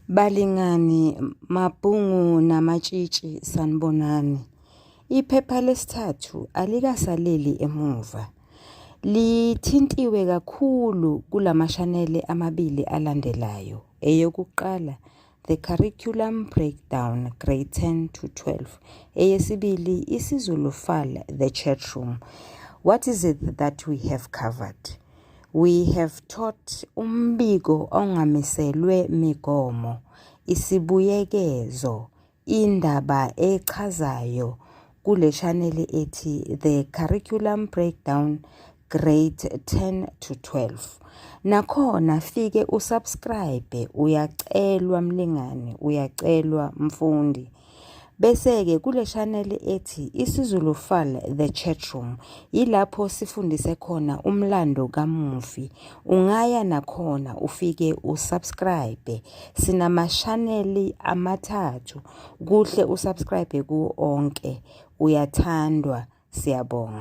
Balingani, mabhungu namatshitshi sanibonani. Iphepha lesithathu alikasaleli emuva. Lithintiwe kakhulu kulamashanele amabili alandelayo. Eyokuqala, The Curriculum Breakdown, Grade 10 to 12. Eyesibili, isiZulu Fal, The Chat Room. What is it that we have covered? We have taught umbiko ongamiselwe migomo, isibuyekezo, indaba echazayo kule shaneli ethi The Curriculum Breakdown Grade 10 to 12. Nakhona fike usubscribe, uyacelwa mlingani, uyacelwa mfundi. Bese-ke kule shaneli ethi isiZulu Fal The Chat Room yilapho sifundise khona umlando kamufi. Ungaya nakhona ufike usubscribe. Sinamashaneli amathathu. Kuhle usubscribe kuwo onke. Uyathandwa. Siyabonga.